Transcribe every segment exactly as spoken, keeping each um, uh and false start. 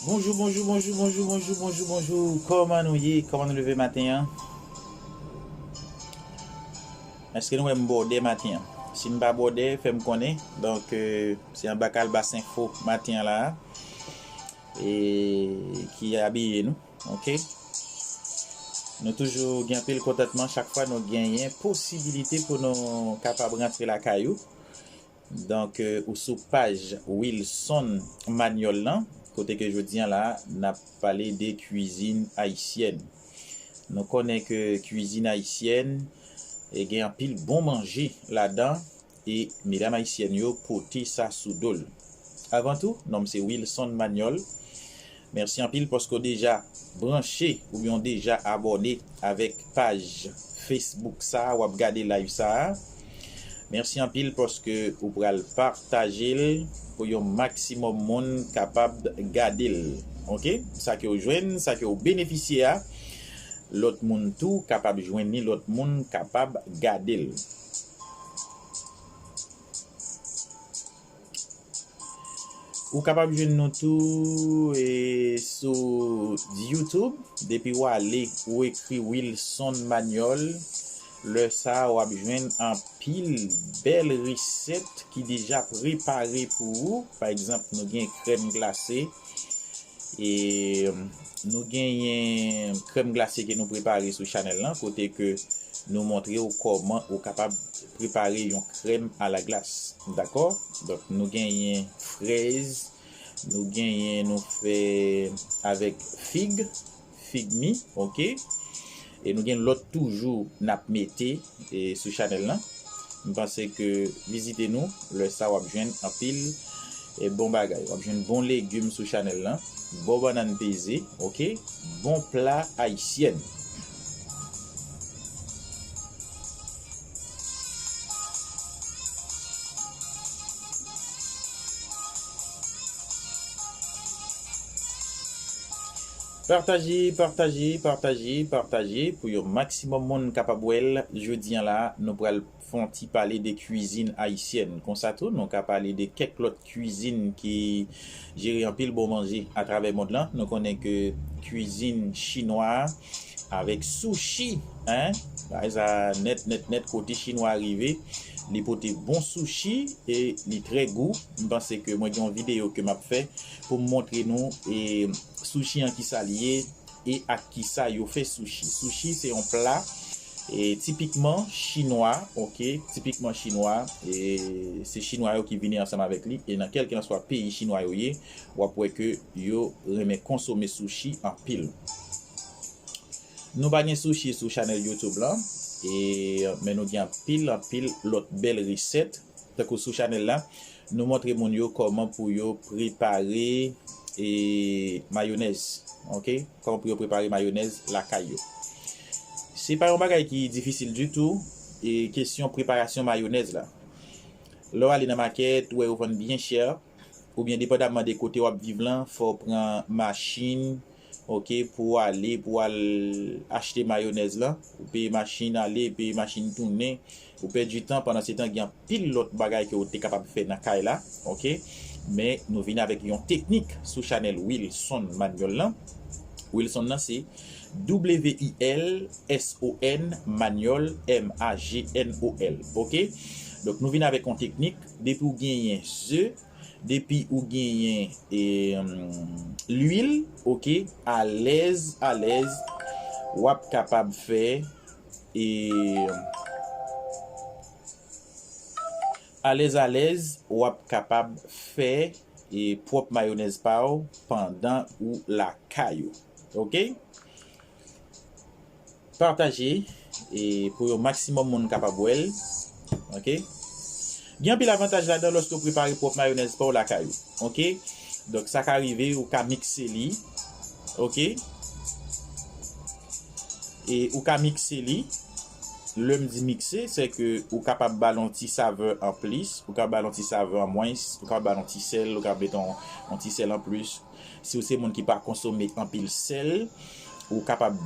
Bonjou, bonjou, bonjou, bonjou, bonjou, bonjou, bonjou. Kòman nou ye? Kòman nou leve maten an? Èske nou wè m bòdè maten an? Si m pa bòdè, fè m konnen. Donk, euh, se anba Kalbas Enfo maten an la a, e ki abiye nou, oke? Nou toujou gen anpil kontantman chak fwa nou genyen posibilite pou nou kapab rantre lakay ou. Donk, euh, ou sou paj Wilson Manuel lan, kote ke jodi an la, n ap pale de kwizin ayisyèn. Nou konnen ke kwizin ayisyèn, e gen anpil bon manje ladan, e medam ayisyèn yo pote sa sou do l. Avan tou, non m se Wilson Manuel. Mèsi anpil paske w deja branche oubyen w deja abòne avèk paj Facebook sa a, w ap gade live sa a. Mèsi anpil paske ou pral pataje l pou yon maksimòm moun kapab gade l. Oke? Sa ke w jwenn, sa ke w benefisye a, lòt moun tou kapab jwenn li, lòt moun kapab gade l. Ou kapab jwenn nou tou, e, sou YouTube. Depi w ale, ou ekri Wilson Manuel. Lè sa a, w ap jwenn anpil bèl resèt ki deja prepare pou ou. Pa egzanp, nou gen krèm glase. E nou genyen krèm glase ke nou prepare sou chanèl lan, kote ke nou montre w kòman ou kapab prepare yon krèm alaglas. Dakò? Donk, nou genyen frèz, nou genyen, nou fè avèk fig, fig mi, oke? E nou gen lòt toujou n ap mete, e, sou chanèl lan. M panse ke vizite nou, lè sa w ap jwenn anpil, e, bon bagay. W ap jwenn bon legim sou chanèl lan, bon bannann peze, oke? Bon pla ayisyèn. Pataje, pataje, pataje, pataje pou yon maksimòm moun kapab wè l. Jodi an la, nou pral fè yon ti pale de kwizin ayisyèn. Konsa tou, nou ka pale de kèk lòt kwizin ki jere anpil bon manje atravè mond lan. Nou konnen ke kwizin chinwa avèk sushi, en, bagay sa nèt, nèt, nèt, kote chinwa rive, li pote bon sushi e li trè gou. M panse ke mwen gen yon videyo ke m ap fè pou m montre nou, e, sushi an kisa li ye e ak kisa yo fè sushi. Sushi se yon pla, e, tipikman chinwa, oke, tipikman chinwa, e se chinwa yo ki vini ansanm avèk li, e nan kèlkelanswa peyi chinwa yo ye, w ap wè ke yo renmen konsome sushi anpil. Nou pa gen sushi sou chanèl YouTube lan, e, men nou gen anpil, anpil lòt bèl resèt. Tankou sou chanèl la, nou montre moun yo kòman pou yo prepare, e, mayonèz, oke? Kòman pou yo prepare mayonèz lakay yo. Se pa yon bagay ki difisil ditou, e, kesyon preparasyon mayonèz la. Lè w ale nan makèt, ou wè yo vann byen chè, oubyen depandamman de kote w ap viv lan, fò w pran machin, oke, pou w ale, pou w al achte mayonèz lan. Ou peye machin ale, peye machin tounen, ou pèdi tan, pandan se tan gen anpil lòt bagay ke w te kapab fè nan kay la, oke? Men nou vin avèk yon teknik sou chanèl Wilson Manuel lan. Wilson nan se W I L S O N Manuel, M A G N O L, oke? Donk nou vin avèk yon teknik, depi w genyen ze, depi ou genyen, e, lwil, oke, alèz, alèz, w ap kapab fè, e, alèz, alèz, w ap kapab fè, e, pwòp mayonèz pa w pandan ou lakay ou. Oke? Pataje, e, pou yon maksimòm moun kapab wè l. Oke? Gen anpil avantaj ladan lòske w prepare pwòp mayonèz pa w lakay ou. Oke? Donk, sa ka rive, ou ka mikse li. Oke? E ou ka mikse li. Lè m di mikse, se ke ou kapab ba l yon ti savè anplis, ou kapab ba l yon ti savè anmwens, ou kapab ba l yon ti sèl, ou kapab met yon, yon ti sèl anplis. Si w se moun ki pa konsome anpil sèl, ou kapab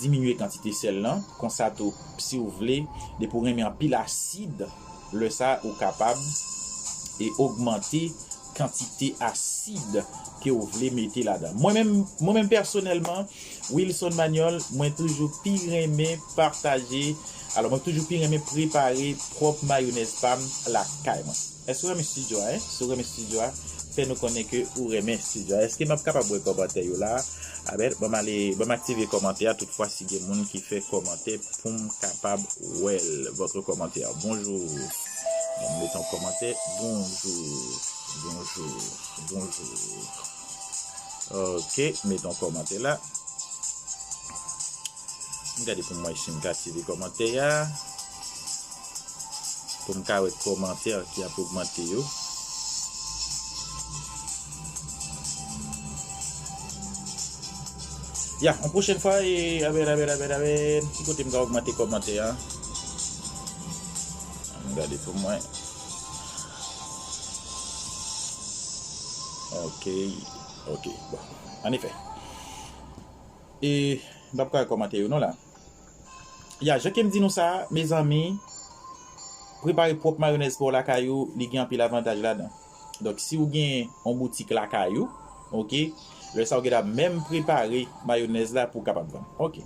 diminye kantite sèl lan. Konsa tou, si w vle, depi w renmen anpil asid, lè sa a, ou kapab e ogmante kantite asid ke w vle mete ladan. Mwen menm, mwen menm pèsonèlman, Wilson Manuel, mwen toujou pi renmen pataje, alò mwen toujou pi renmen prepare pwòp mayonèz pa m lakay mwen. Èske w renmen estidyo a, en? Si w renmen estidyo a, fè nou konnen ke ou renmen estidyo a. Èske m ap kapab wè kòmantè yo la? Abèl, ban m ale, ban m aktive kòmantè a, toutfwa si gen moun ki fè kòmantè pou m kapab wè l. Votre commentaire. Bonjou. Bon, m met yon kòmantè. Bonjou. Bonjou. Bonjou. Ok, met yon kòmantè la. M gade pou m wè si m ka aktive kòmantè a. Pou m ka wè kòmantè ki ap ogmante yo. Ya, yon pwochèn fwa, e, abèl, abèl, abèl, abèl. Ki kote m ka ogmante kòmantè a? M gade pou mwen. Ok, ok, bon. Anefè. E, m p ap ka wè kòmantè yo non la. Ya, jan ke m di nou sa, mezanmi, prepare pwòp mayonèz pa w lakay ou, li gen anpil avantaj ladan. Donk, si w gen yon boutik lakay ou, ok, lè sa w gentan menm prepare mayonèz la pou w kapab vann. Ok.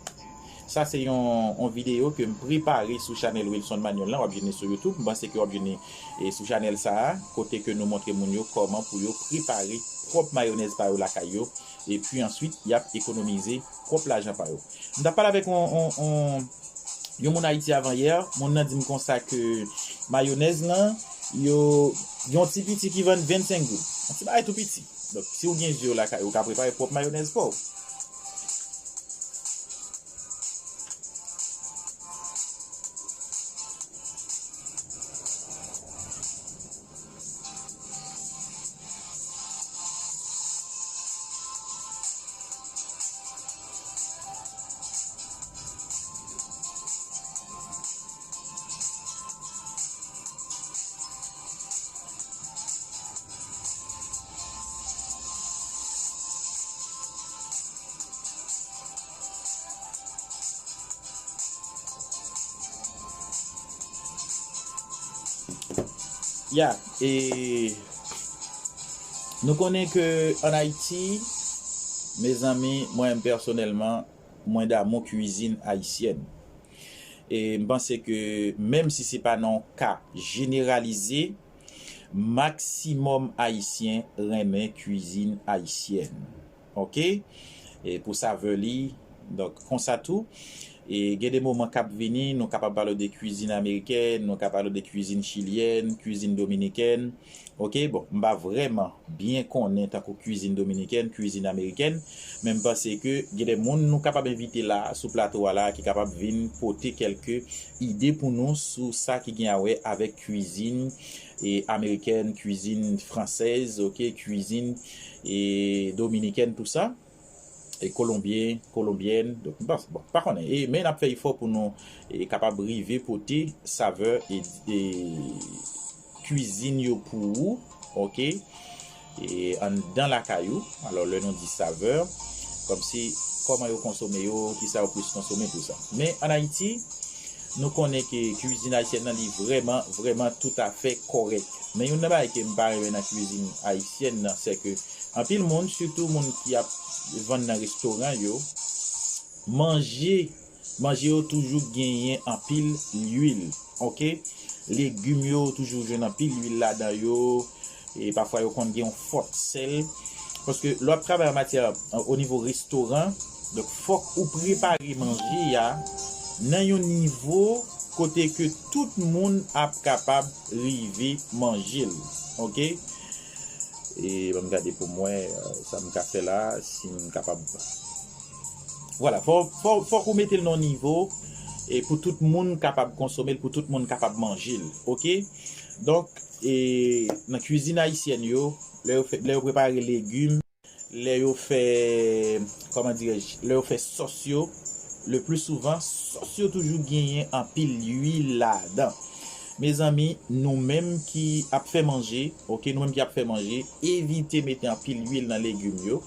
Sa se yon, yon videyo ke m prepare sou chanèl Wilson Manuel lan, w ap jwenn li sou YouTube. M panse ke w ap jwenn li, e, sou chanèl sa a, kote ke nou montre moun yo kòman pou yo prepare pwòp mayonèz pa yo lakay yo, epi answit, y ap ekonomize pwòp lajan pa yo. M t ap pale avèk yon, yon, yon, yon moun Ayiti avan yè, moun nan di m konsa ke mayonèz lan, yo, yon ti piti ki vann vennsenk goud. Yon ti bagay tou piti. Donk, si w gen je w lakay ou, ou ka prepare pwòp mayonèz pa w. Ya, e nou konnen ke ann Ayiti, mezanmi, mwen menm pèsonèlman, mwen damou kwizin ayisyèn. E m panse ke menm si se pa nan yon ka jeneralize, maksimòm Ayisyen renmen kwizin ayisyèn. Ok? E pou savè li, donk, konsa tou, e gen de moman k ap vini, nou kapab pale de kwizin amerikèn, nou ka pale de kwizin chilyèn, kwizin dominikèn. Ok? Bon, m pa vrèman byen konnen tankou kwizin dominikèn, kwizin amerikèn, men m panse ke gen de moun nou kapab envite la, sou plato a la, ki kapab vin pote kèlke ide pou nou sou sa ki gen a wè avèk kwizin, e, amerikèn, kwizin fransèz, ok, kwizin, e, dominikèn, tou sa, e, kolonbyen, kolonbyèn, donk, m pa, bon, pa konnen, e, men n ap fè efò pou nou, e, kapab rive pote savè, e, e, kwizin yo pou ou, ok, e anndan lakay ou. Alò, lè nou di savè, kòmsi kòman yo konsome yo, kisa yo plis konsome, tou sa. Men ann Ayiti, nou konnen ke kwizin ayisyèn nan, li vrèman, vrèman toutafè kòrèk. Men youn nan bagay ke m pa renmen nan kwizin ayisyèn nan, se ke anpil moun, sitou moun ki ap vann nan restoran yo, manje, manje yo toujou genyen anpil lwil, ok? Legim yo toujou jwenn anpil lwil ladan yo, e pafwa yo konn gen yon fòt sèl. Paske lè w ap travay an matyè, o nivo restoran, donk fòk ou prepare manje a nan yon nivo kote ke tout moun ap kapab rive manje l, ok? E ban m gade pou m wè, e, sa m ka fè la, si m kapab. Vwala, fò, fò, fòk ou mete l nan yon nivo, e pou tout moun kapab konsome l, pou tout moun kapab manje l, ok? Donk, e, nan kwizin ayisyèn yo, lè yo fè, lè yo prepare legim, lè yo fè, kòman dirèj, lè yo fè sòs yo, le pli souvan, sòs yo toujou genyen anpil lwil ladan. Mezanmi, nou menm ki ap fè manje, ok, nou menm ki ap fè manje, evite mete anpil lwil nan legim yo.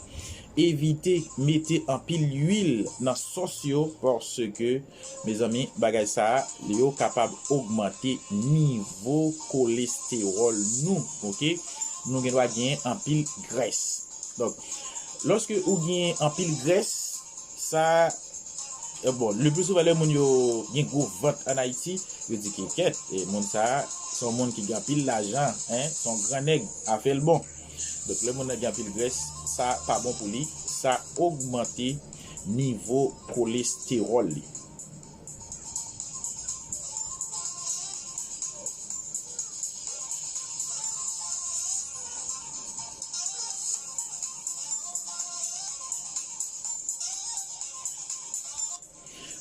Evite mete anpil lwil nan sòs yo, paske, mezanmi, bagay sa a, yo kapab ogmante nivo kolestewòl nou, ok? Nou gen dwa genyen anpil grès. Donk, lòske ou genyen anpil grès, sa, eh, bon, le pli souvan lè moun yo gen gwo vant ann Ayiti, yo di, "Kèt, e moun sa a, se yon moun ki gen anpil lajan, en, se yon gran nèg, afè l bon." Donk, lè moun nan gen anpil grès, sa pa bon pou li, sa ogmante nivo kolestewòl li.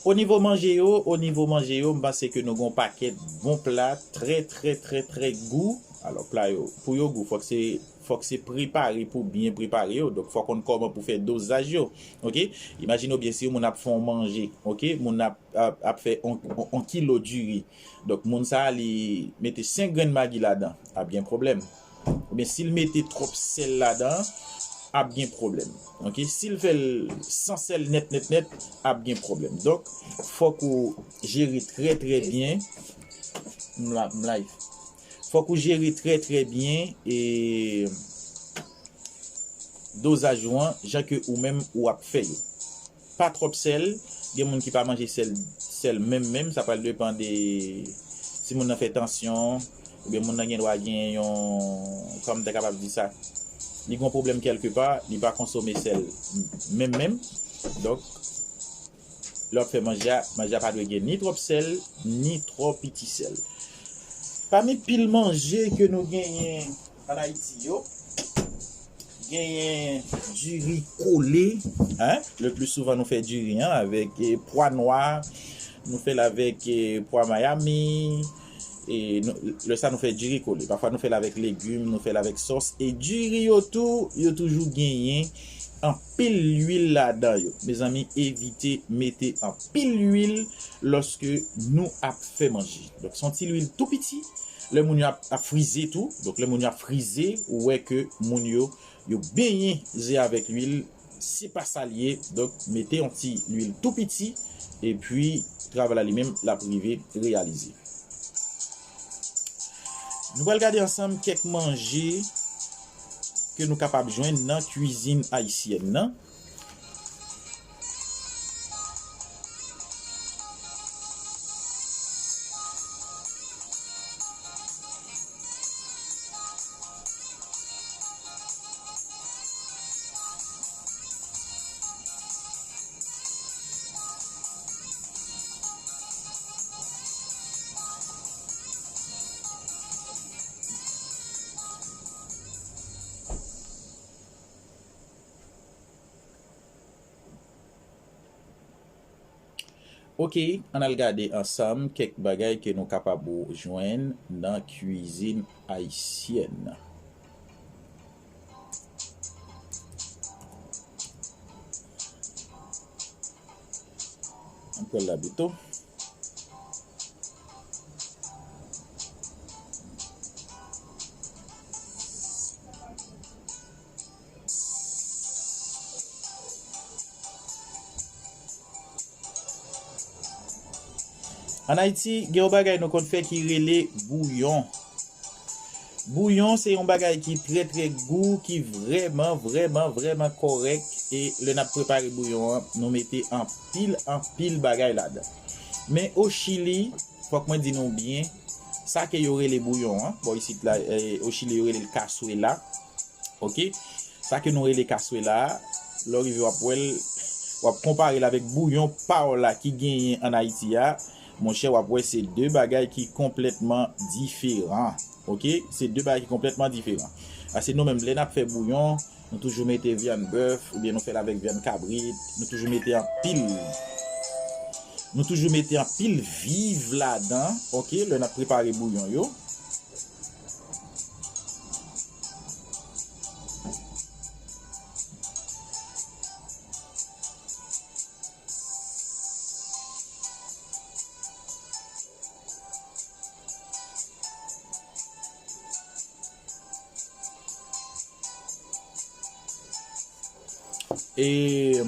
O nivo manje yo, o nivo manje yo, m panse ke nou gen yon pakèt bon pla, trè, trè, trè, trè gou. Alò, pla yo, pou yo gou, fòk se, fòk se prepare pou byen prepare yo. Donk, fò konn kòman pou fè dozaj yo. Oke? Imajine w byen si yon moun ap fè yon manje, oke? Moun ap, ap, ap fè yon, yon, yon kilo diri. Donk, moun sa a, li mete senk grenn magi ladan, ap gen pwoblèm. Oubyen si l mete twòp sèl ladan, ap gen pwoblèm. Oke? Si l fè l san sèl nèt, nèt, nèt, ap gen pwoblèm. Donk, fòk ou jere trè, trè byen. M la, m live. Fòk ou jere trè, trè byen e dozaj ou an, jan ke ou menm ou ap fè yo. Pa twòp sèl, gen moun ki pa manje sèl, sèl menm menm, sa pral depann de si moun nan fè tansyon, oubyen moun nan gen dwa gen yon, kòman m ta kapab di sa, li gen yon pwoblèm kèlkepa, li pa konsome sèl menm menm. Donk, lè w ap fè manje a, manje a pa dwe gen ni twòp sèl, ni twò piti sèl. Pami pil manje ke nou genyen ann Ayiti yo, genyen diri kole, en, le pli souvan nou fè diri an avèk, eh, pwa nwa, nou fè l avèk, eh, pwa Miami, e nou, lè sa nou fè diri kole. Pafwa nou fè l avèk legim, nou fè l avèk sòs. E diri yo tou, yo toujou genyen anpil lwil ladan yo. Mezanmi, evite mete anpil lwil lòske nou ap fè manje. Donk, se yon ti lwil tou piti. Lè moun yo ap, ap frize tou. Donk, lè moun yo ap frize, ou wè ke moun yo, yo benyen ze avèk lwil. Se pa sa l ye. Donk, mete yon ti lwil tou piti. Epi, travay la li menm, l ap rive reyalize. Nou pral gade ansanm kèk manje ke nou kapab jwenn nan kwizin ayisyèn nan. Oke, ann al gade ansanm kèk bagay ke nou kapab jwenn nan kwizin ayisyèn. Ann pral la pito. Ann Ayiti, gen yon bagay nou konn fè ki rele bouyon. Bouyon se yon bagay ki trè, trè gou, ki vrèman, vrèman, vrèman kòrèk. E lè n ap prepare bouyon an, nou mete anpil, anpil bagay ladan. Men o Chili, fòk mwen di nou byen, sa ke yo rele bouyon an, bò isit la, eh, o Chili, yo rele l cazuela. Oke? Sa ke nou rele cazuela a, lè w rive w ap wè l, w ap konpare l avèk bouyon pa w la ki genyen ann Ayiti a, monchè, w ap wè se de bagay ki konplètman diferan. Oke? Se de bagay ki konplètman diferan. Paske nou menm, lè n ap fè bouyon, nou toujou mete vyann bèf, oubyen nou fè l avèk vyann kabrit, nou toujou mete anpil, nou toujou mete anpil viv ladan, oke, lè n ap prepare bouyon yo. E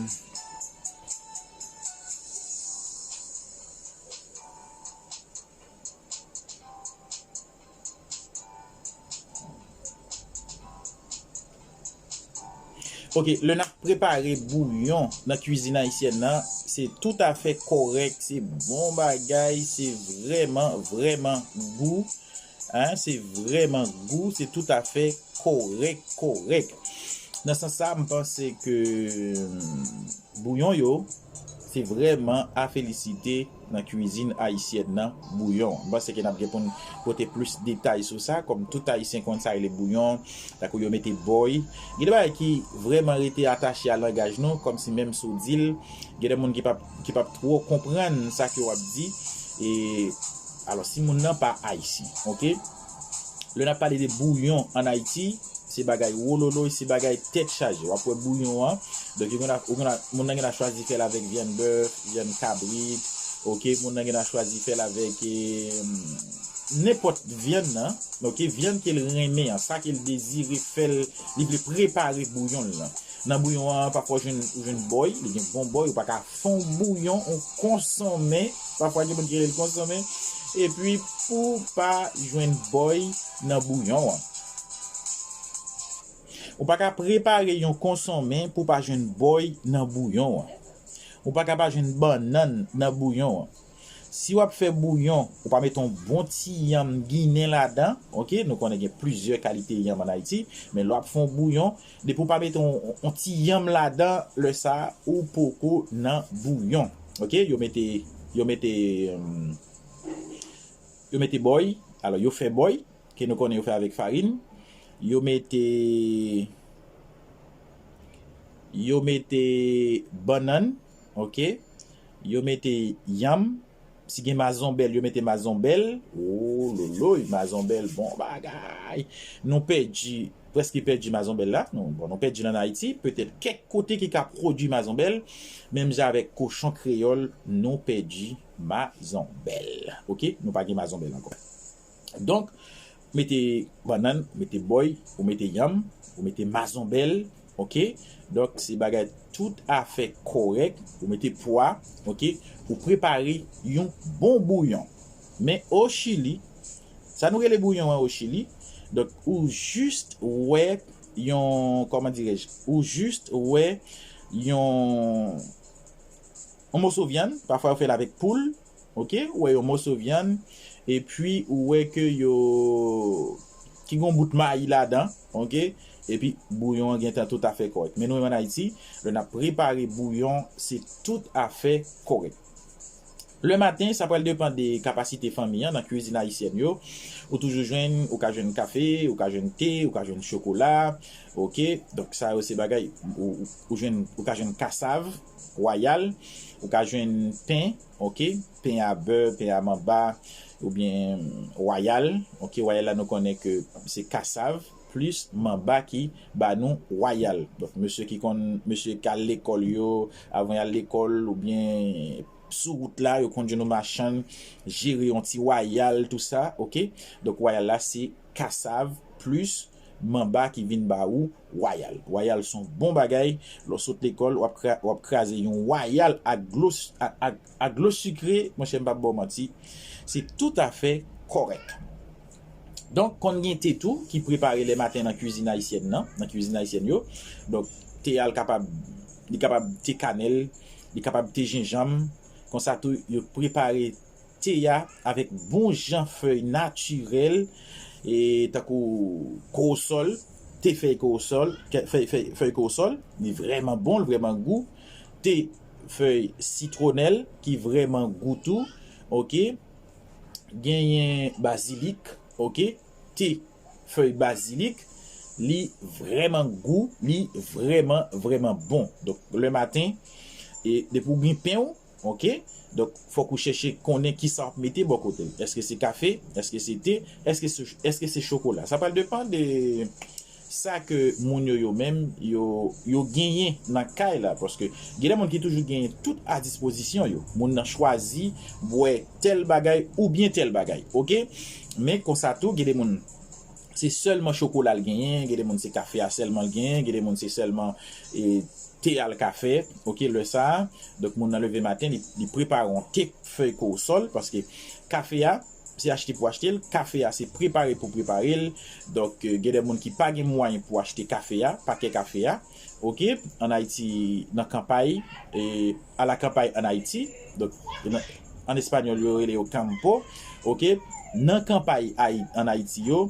Ok, lè n ap prepare bouyon nan kwizin ayisyèn nan, se toutafè kòrèk, se bon bagay, se vrèman, vrèman gou. Hein, se vrèman gou, se toutafè kòrèk, kòrèk. Nan sans sa, m panse ke hmm, bouyon yo, se vrèman a felisite nan kwizin ayisyèn nan, bouyon. M panse ke n ap gen pou n pote plis detay sou sa, kòm tout ayisyen konn sa rele bouyon, tankou yo mete bòy. Gen de bagay ki vrèman rete atache a langaj nou, kòmsi menm si w di l, gen de moun ki p ap, ki p ap twò konprann sa ke w ap di. E, alò, si moun nan pa ayisyen, ok? Lè n ap pale de bouyon ann Ayiti, se bagay wololoy, se bagay tèt chaje. W ap wè bouyon an, donk, yo konn a, ou konn a, moun nan gen dwa chwazi fè l avèk vyann bèf, vyann kabrit, ok, moun nan gen dwa chwazi fè l avèk eh, nenpòt vyann nan, ok, vyann ke l renmen an, sa ke l dezire fè l, li vle prepare bouyon l lan. Nan bouyon an, pafwa ou jwenn, ou jwenn bòy, li gen bon bòy, ou pa ka fè yon bouyon, yon konsonmen, pafwa gen moun ki rele l konsonmen, epi pou w pa jwenn bòy nan bouyon an. Ou pa ka prepare yon konsonmen pou w pa jwenn bòy nan bouyon an. Ou pa ka pa jwenn bannann nan bouyon an. Si w ap fè bouyon, ou pa mete yon bon ti yanm ginen ladan, ok? Nou konnen gen plizyè kalite yanm ann Ayiti, men lè w ap fè yon bouyon, depi w pa mete yon, yon ti yanm ladan, lè sa a, ou poko nan bouyon. Ok? Yo mete, yo mete, hmm, yo mete bòy, alò yo fè bòy, ke nou konnen yo fè avèk farin. Yo mete, yo mete bannann, ok? Yo mete yanm. Si gen mazonbèl, yo mete mazonbèl. Oh, loloy, mazonbèl, bon bagay. Nou pèdi, prèske pèdi mazonbèl la. Nou, bon, nou pèdi l ann Ayiti. Petèt kèk kote ki ka pwodui mazonbèl. Menm jan avèk kochon kreyòl, nou pèdi mazonbèl. Ok? Nou pa gen mazonbèl ankò. Donk, mete bannann, mete bòy, ou mete yanm, ou mete mazonbèl, ok? Donk, se bagay toutafè kòrèk, ou mete pwa, ok? Ou prepare yon bon bouyon. Men o Chili, sa nou rele bouyon an o Chili, donk, ou jis wè yon, kòman dirèj, ou jis wè yon, yon moso vyann, pafwa yo fè l avèk poul, ok, ou wè yon moso vyann, epi ou wè ke yo, ki gon bout mayi ladan, ok, epi bouyon an gentan toutafè kòrèk. Men nou menm ann Ayiti, lè n ap prepare bouyon, se toutafè kòrèk. Lè maten, sa pral depann de kapasite fanmi an nan kwizin ayisyèn yo. Ou toujou jwenn, ou ka jwenn kafe, ou ka jwenn te, ou ka jwenn chokola, ok, donk sa yo se bagay, ou, ou, ou jwenn, ou ka jwenn kasav wayal, ou ka jwenn pen, ok, pen a bè, pen a manba, oubyen wayal, ok, wayal la nou konnen ke se kasav plis manba ki ba nou wayal. Donk, mesye ki konn, mesye k al lekòl yo, avan y al lekòl, oubyen sou wout la, yo konn jwenn yon machann, jere yon ti wayal, tou sa, ok? Donk, wayal la, se kasav plis manba ki vin ba ou wayal. Wayal se yon bon bagay. Lè w sot lekòl, w ap kra-, w ap kraze yon wayal ak dlo s-, ak, ak, ak dlo sikre, monchè, m p ap ba w manti. Se toutafè kòrèk. Donk, konn gen te tou ki prepare lè maten nan kwizin ayisyèn nan, nan kwizin ayisyèn yo. Donk, te a l kapab, li kapab te kanèl, li kapab te jenjanm. Konsa tou, yo prepare te a avèk bon jan fèy natirèl, e tankou kowosòl, te fèy kowosòl, ke-, fèy, fèy, fèy kowosòl, li vrèman bon, li vrèman gou. Te fèy sitwonèl, ki vrèman gou tou, ok. Genyen bazilik, ok. Te fèy bazilik, li vrèman gou, li vrèman, vrèman bon. Donk, lè maten, e depi w gen pen w, ok? Donk, fòk ou chèche konnen kisa w ap mete bò kote l. Èske se kafe? Èske se te? Èske se, èske se chokola? Sa pral depann de sa ke moun yo, yo menm, yo, yo genyen nan kay la. Paske gen de moun ki toujou genyen tout a dispozisyon yo. Moun nan chwazi bwè tèl bagay oubyen tèl bagay, ok? Men konsa tou, gen de moun, se sèlman chokola l genyen, gen de moun se kafe a sèlman l genyen, gen de moun se sèlman, e, te a l ka fè, ok, lè sa a. Donk, moun nan leve maten, li, li prepare yon te fèy kowosòl, paske kafe a, se achte pou achte l, kafe a se prepare pou prepare l. Donk, euh, gen de moun ki pa gen mwayen pou achte kafe a, pakè kafe a. Oke, ann Ayiti, nan kanpay, e, a la kanpay ann Ayiti, donk, nan, an espanyòl, yo rele yo campo. Oke, nan kanpay Ayi-, ann Ayiti yo,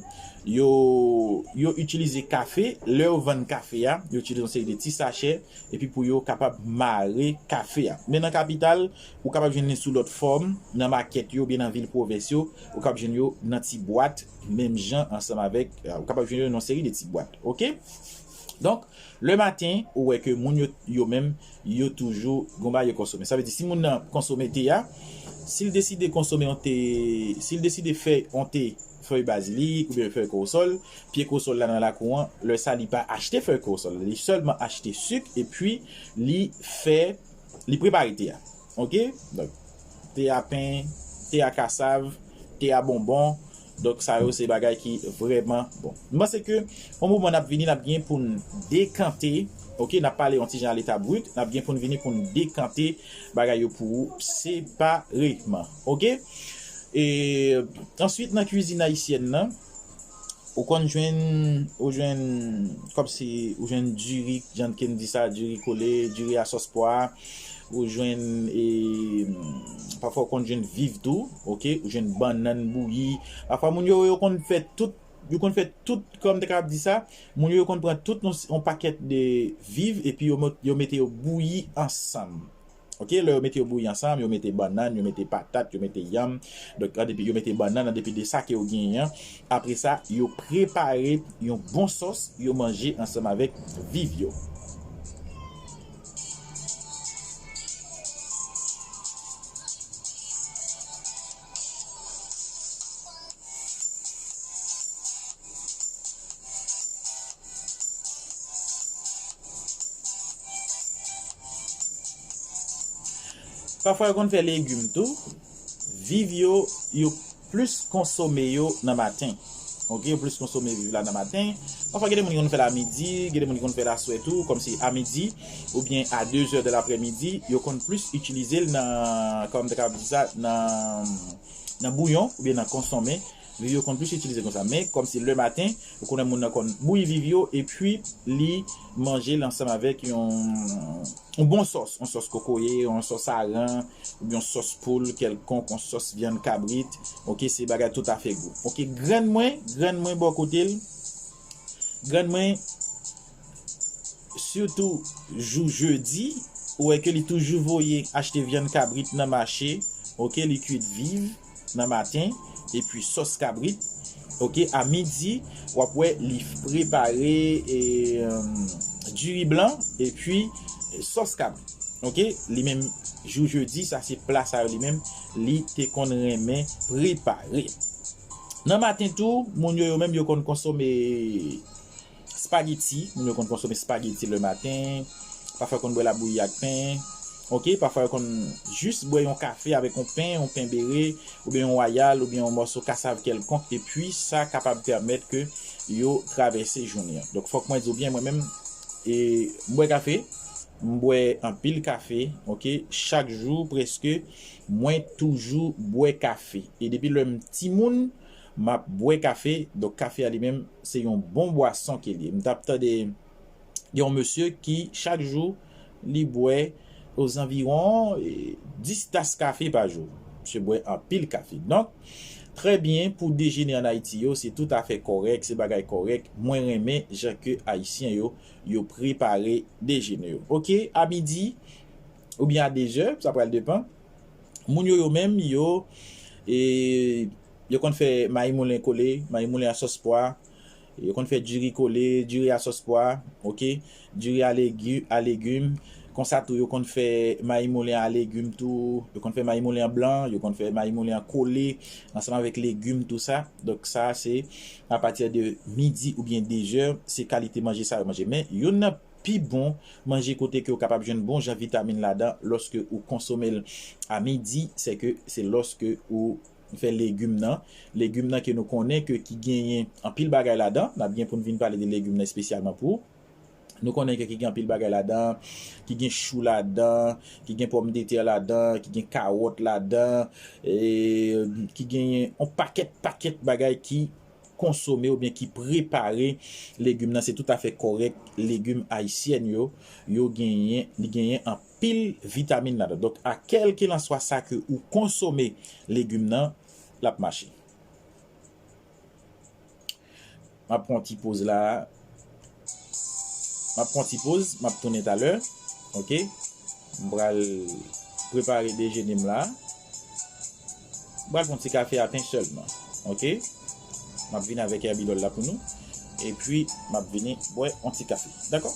yo, yo itilize kafe, lè yo vann kafe a, yo itilize yon seri de ti sachè, epi pou yo kapab mare kafe a. Men nan kapital, ou kapab jwenn li sou lòt fòm, nan makèt yo, oubyen nan vil pwovens yo, ou kapab jwenn yo nan ti bwat, menm jan ansanm avèk, ou kapab jwenn yo nan yon seri de ti bwat, oke? Donk, le maten, ou wè ke moun yo, yo menm, yo toujou gon bagay yo konsome. Sa vle di, si moun nan konsome te a, si l deside konsome yon te, si l deside fè yon te, fèy bazilik oubyen fèy kowosòl, pye kowosòl la nan lakou an, lè sa li pa achte fèy kowosòl, li sèlman achte sik epi li fè, li prepare te a. Oke? Donk, te a pen, te a kasav, te a bonbon. Donk, sa yo se bagay ki vrèman bon. M panse ke yon moman n ap vini, n ap gen pou n dekante, oke, n ap pale yon ti jan a leta brit, n ap gen pou n vini pou n dekante bagay yo pou ou separeman. Oke? E answit, nan kwizin ayisyèn nan, ou konn jwenn, ou jwenn, kòmsi, ou jwenn diri, jan ke n di sa, diri kole, diri a sòs pwa, ou jwenn, e, pafwa ou konn jwenn viv tou, oke? Ou jwenn bannann bouyi. Pafwa moun yo, yo konn fè tout, yo konn fè tout, kòm m te kapab di sa, moun yo, yo konn pran tout yon, yon pakèt de viv, epi yo, met- yo mete yo bouyi ansanm. Oke, lè yo mete yo bouyi ansanm, yo mete bannann, yo mete patat, yo mete yanm. Donk, an depi, yo mete bannann, an depi de sa ke yo genyen an. Apre sa, yo prepare yon bon sòs, yo manje ansanm avèk viv yo. Pafwa yo konn fè legim tou. Viv yo, yo plis konsome yo nan maten. Oke, yo plis konsome viv la nan maten. Pafwa gen de moun ki konn fè l a midi, gen de moun ki konn fè l aswè tou, kòmsi a midi oubyen a de zè de laprèmidi, yo konn plis itilize l nan, kòman m ta kapab di sa, nan, nan bouyon oubyen nan konsonmen. Viv yo konn plis itilize konsa. Men, kòmsi le maten, ou konnen moun nan konn bouyi viv yo, epi li manje l ansanm avèk yon, yon bon sòs, yon sòs kokoye, yon sòs aran, oubyen yon sòs poul kèlkonk, yon sòs vyann kabrit. Oke, se bagay toutafè gou. Oke, grann mwen, grann mwen bò kote l, grann mwen, sitou jou jedi, ou wè ke li toujou voye achte vyann kabrit nan mache, oke, li kuit viv nan maten, epi sòs kabrit, oke, a midi, w ap wè li prepare, e, diri blan, epi sòs kabrit, oke, li menm, jou jedi, sa se pla sa yo li menm, li te konn renmen prepare. Nan maten tou, moun yo, yo menm, yo konn konsome spageti, moun yo konn konsome spageti le maten, pafwa yo konn bwè labouyi ak pen, oke, pafwa yo konn jis bwè yon kafe avèk yon pen, yon pen bere, oubyen yon wayal, oubyen yon mòso kasav kèlkonk, epi sa kapab pèmèt ke yo travèse jounen an. Donk, fòk mwen di w byen, mwen menm, e, m bwè kafe, m bwè anpil kafe, oke, chak jou, prèske, mwen toujou bwè kafe. E depi lè m timoun, m ap bwè kafe. Donk, kafe a li menm, se yon bon bwason ke li ye. M t ap tande gen yon mesye ki, chak jou, li bwè ozanviwon, e, dis tas kafe pa jou. Misye bwè anpil kafe. Donk, trè byen, pou dejene ann Ayiti yo, se toutafè kòrèk, se bagay kòrèk. Mwen renmen jan ke Ayisyen yo, yo prepare dejene yo. Oke, a midi, oubyen a de zè, sa pral depann. Moun yo, yo menm, yo, e, yo konn fè mayi moulen kole, mayi moulen a sòs pwa, yo konn fè diri kole, diri a sòs pwa, oke, diri a legi-, a legim. Konsa tou, yo konn fè mayi moulen a legim tou, yo konn fè mayi moulen an blan, yo konn fè mayi moulen an kole, ansanm avèk legim, tou sa. Donk, sa, se apati de midi oubyen de zè, se kalite manje sa yo manje. Men, youn nan pi bon manje kote ke w kapab jwenn bon jan vitamin ladan lòske ou konsome l a midi, se ke se lòske ou fè legim nan. Legim nan ke nou konnen ke ki genyen anpil bagay ladan. N ap gen pou n vin pale de legim nan espesyalman pou ou. Nou konnen ke ki gen anpil bagay ladan, ki gen chou ladan, ki gen pòmdetè ladan, ki gen kawòt ladan, e, ki genyen yon pakèt, pakèt bagay ki konsome oubyen ki prepare legim nan. Se toutafè kòrèk. Legim ayisyèn yo, yo genyen, li genyen anpil vitamin ladan. Donk, a kèlkelanswa sa ke ou konsome legim nan, l ap mache. M ap pran yon ti poz la. M ap pran yon ti poz, m ap tounen talè. Oke? M pral prepare dejene m la. M pral pran ti kafe a pen sèlman. Oke? M ap vini avèk èbidòl la pou nou. Epi, m ap vini bwè yon ti kafe. Dakò?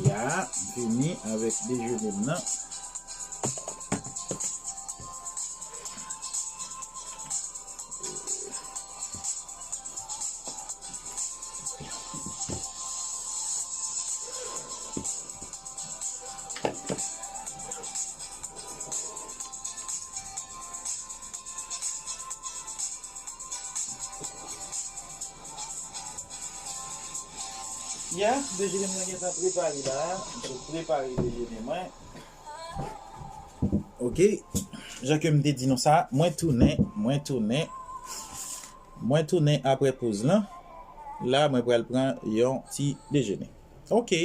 Ya, m fini avèk dejene m nan. Ya, dejene mwen gentan prepare la. M sot prepare dejene mwen. Ok. Jan ke m te di nou sa, mwen tounen, mwen tounen. Mwen tounen apre poz lan. La, mwen pral pran yon ti dejene. Ok.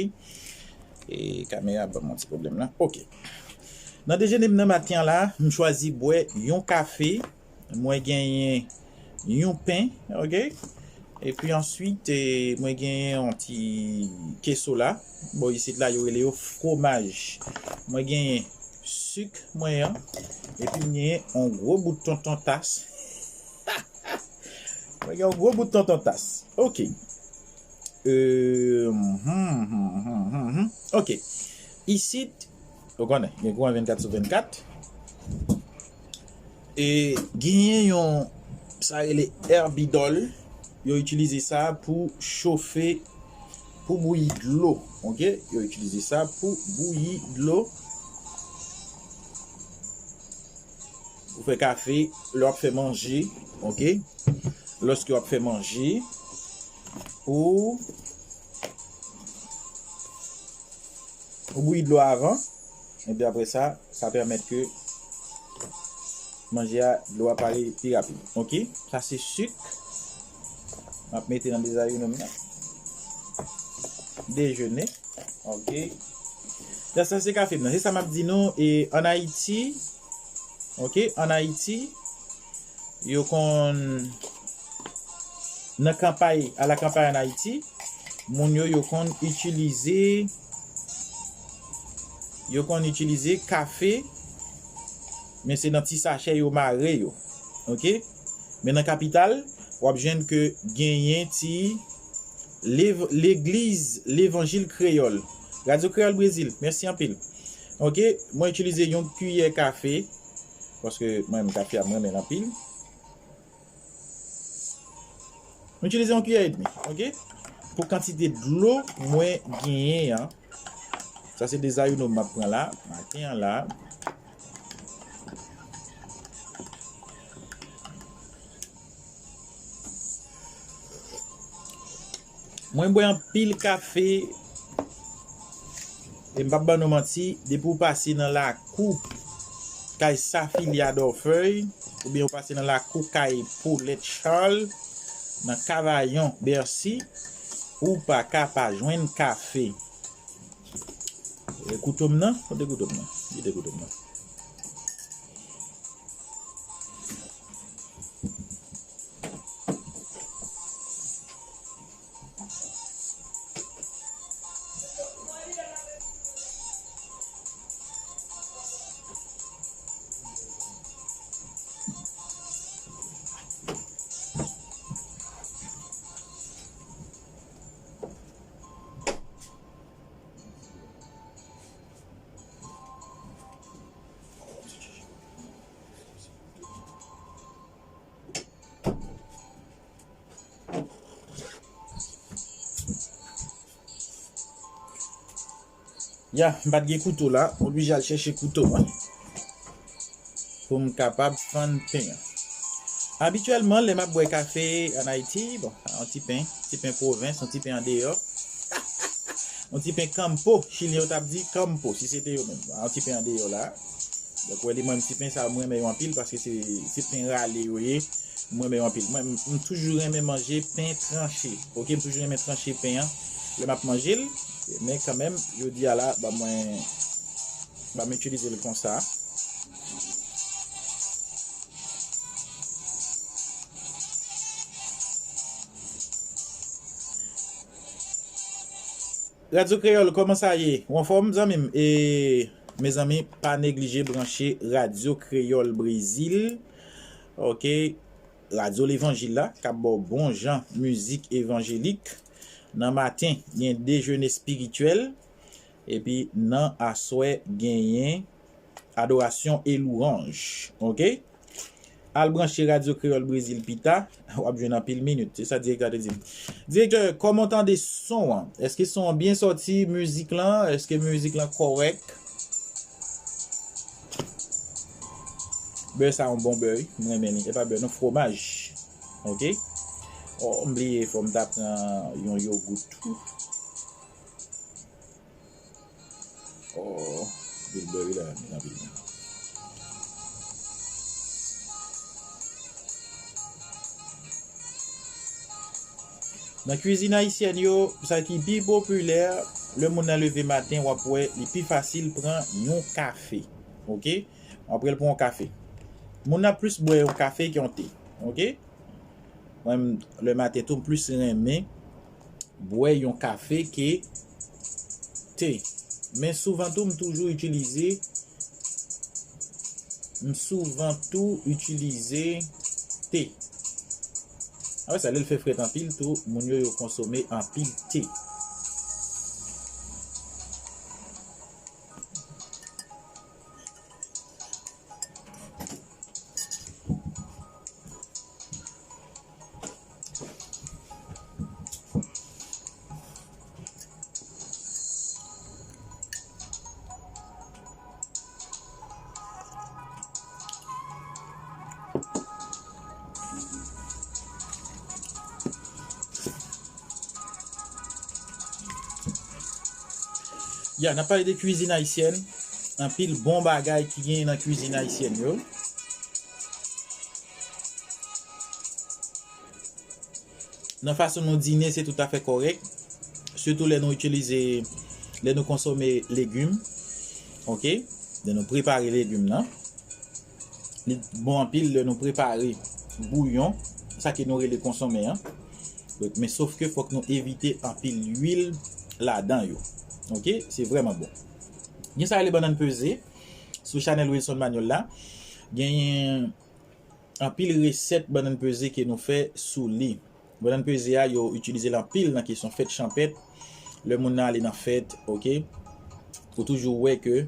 E kamera ban m yon ti pwoblèm la. Ok. Nan dejene m nan maten an la, m chwazi bwè yon kafe. Mwen genyen yon pen, ok? Epi answit, e, mwen genyen yon ti keso la. Bon, isit la, yo rele yo fromaj. Mwen genyen sik mwen an. Epi m genyen yon gwo bout tonton tas. Mwen gen yon gwo bout tonton tas. Ok. Euh, hmm, hmm, hmm, hmm, hmm. Ok. Isit, ou konnen, gen kouran vennkat sou vennkat. E genyen yon Sa rele èbidòl. Yo itilize sa pou chofe, pou bouyi dlo. Ok? Yo itilize sa pou bouyi dlo. Ou fè kafe, lè w ap fè manje. Ok? Lòske w ap fè manje, ou, ou bouyi dlo avan. Epi apre sa, sa pèmèt ke manje a, dlo a pare pi rapid. Ok? Sa se sik. M ap mete nan dezayouno m nan. Dejene. Ok. Sa, sa se kafe m nan. Se sa m ap di nou. E ann Ayiti, ok, ann Ayiti, yo konn, nan kanpay, alakanpay ann Ayiti, moun yo, yo konn itilize, yo konn itilize kafe, men se nan ti sachè yo mare yo. Ok? Men nan kapital, w ap jwenn ke genyen ti lev-, legliz levanjil kreyòl. Radyo Kreyòl Brezil, mèsi anpil. Ok, mwen itilize yon kiyè kafe, paske mwen menm kafe a mwen renmen l anpil. Mwen itilize yon kiyè edmi, ok? Pou kantite dlo mwen genyen an. Sa se dezayouno m ap pran la, maten an la. Mwen bwè anpil kafe, e m p ap ban nou manti, depi w pase nan lakou kay Safili Adòfèy, oubyen w pase nan lakou kay Paulette Charles, nan Kavayon, Bèsi, ou pa ka pa jwenn kafe. E kouto m nan? Kote kouto m nan? Kite kouto m nan. Ya, m pa t gen kouto la, m oblije al chèche kouto mwen pou m kapab fann pen an. Abityèlman, lè m ap bwè kafe ann Ayiti, bon, yon ti pen, ti pen pwovens, yon ti pen andeyò. Yon ti pen kanpo, Chilyen yo t ap di kanpo, si se te yo menm. Yon ti pen andeyò la. Donk, wè li, mwen, ti pen sa, mwen renmen yo anpil paske se, se pen rale yo ye. Mwen renmen yo anpil. Mwen, m, m toujou renmen manje pen tranche. Ok, m toujou renmen tranche pen an lè m ap manje l. Men kanmenm, jodi a la, ban mwen, ban m itilize l konsa. Radyo Kreyòl, kòman sa ye? Ou anfòm, zanmi m? E, mezanmi, pa neglije branche Radyo Kreyòl Brezil. Ok. Radyo Levanjil la, k ap ba w bon jan mizik evanjelik. Nan maten, gen dejene espirityèl. Epi, nan aswè, genyen adorasyon e louwanj. Ok? Al branche Radyo Kreyòl Brezil pita, w ap jwenn anpil minit. Se sa direktè a te di m. Direktè, kòman w tande son an? Èske son an byen sòti, mizik lan? Èske mizik lan kòrèk? Bè sa yon bon bè, wi. M renmen li. E pa bè, non, fwomaj. Ok? Oh, m bliye, fò m ta pran yon yogout tou. Oh, anpil bè wi la, anpil, anpil. Nan kwizin ayisyèn yo, sa ki pi popilè, lè moun nan leve maten, w ap wè li pi fasil pran yon kafe. Ok? W ap wè l pran yon kafe. Moun nan plis bwè yon kafe ke yon te. Ok? Mwen, lè maten tou, m plis renmen bwè yon kafe ke te. Men souvan tou, m toujou itilize, m souvan tou itilize te. Apre sa, lè l fè frèt anpil tou, moun yo, yo konsome anpil te. Ya, n ap pale de kwizin ayisyèn. Anpil bon bagay ki genyen nan kwizin ayisyèn yo. Nan fason nou dine, se toutafè kòrèk. Sitou lè nou itilize, lè nou konsome legim. Oke? Lè nou prepare legim nan. Li bon anpil lè nou prepare bouyon, sa ke nou rele konsonmen an. Men sof ke fòk nou evite anpil lwil ladan yo. Oke? Se vrèman bon. Gen sa rele bannann peze sou chanèl Wilson Manuel la. Genyen anpil resèt bannann peze ke nou fè sou li. Bannann peze a, yo itilize l anpil nan kesyon fèt chanpèt. Lè moun nan ale nan fèt, oke, ou toujou wè ke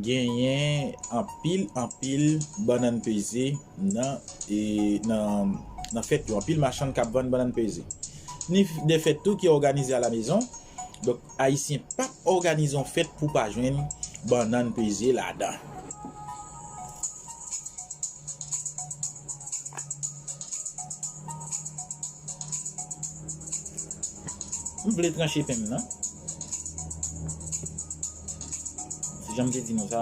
genyen anpil, anpil bannann peze nan, e, nan, nan fèt yo. Anpil machann k ap vann bannann peze. Ni de fèt tou ki òganize alamezon. Donk, Ayisyen p ap òganize yon fèt pou pa jwenn bannann peze ladan. M vle tranche pen m nan. Se jan m te di nou sa.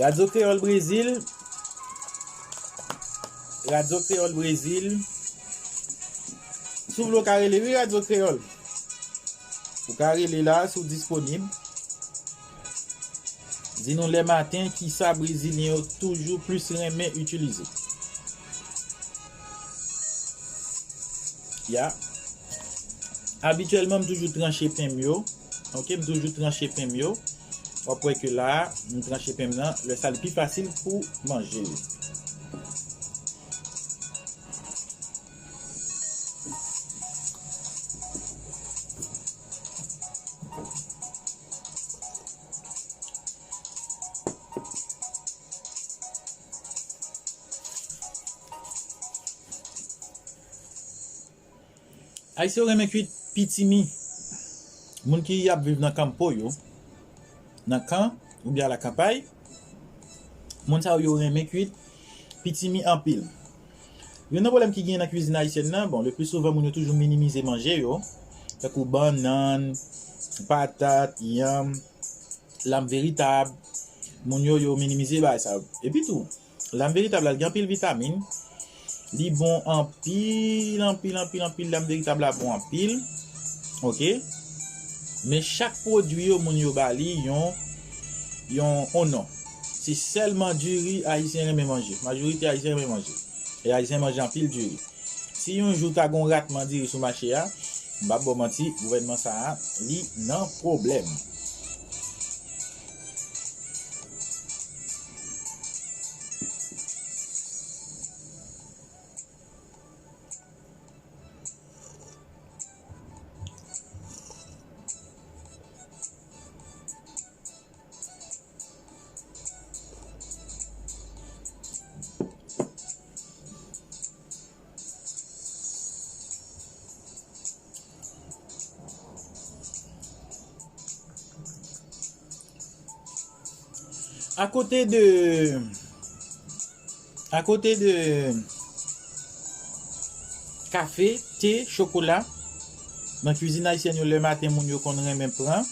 Radyo Kreyòl Brezil. Radyo Kreyòl Brezil. Si w vle w ka rele, wi, Radyo Kreyòl. Ou ka rele la, si w disponib. Di nou lè maten, kisa Brezilyen yo toujou plis renmen itilize. Ya. Abityèlman, m toujou tranche pen m yo. Oke, m toujou tranche pen m yo. W ap wè ke la, m tranche pen m nan. Lè sa, li pi fasil pou manje li. Ayisyen yo renmen kwit pitimi. Moun ki ap viv nan kanpo yo, nan kan oubyen alakanpay, moun sa yo, yo renmen kwit pitimi anpil. Youn nan pwoblèm ki genyen nan kwizin ayisyèn nan, bon, le pli souvan, moun yo toujou minimize manje yo, tankou bannann, patat, yanm, lam veritab. Moun yo, yo minimize bagay sa yo. Epi tou, lam veritab la, l gen anpil vitamin. Li bon anpil, anpil, anpil, anpil. Lam veritab la bon anpil. Oke? Men chak pwodui yo, moun yo ba li yon, yon, yon non. Se sèlman diri Ayisyen renmen manje. Majorite Ayisyen renmen manje. E Ayisyen manje anpil diri. Si yon jou ta gon ratman diri sou mache a, m p ap ba w manti, gouvènman sa a, li nan pwoblèm. Akote de, akote de kafe, te, chokola, nan kwizin ayisyèn yo, lè maten, moun yo konn renmen pran.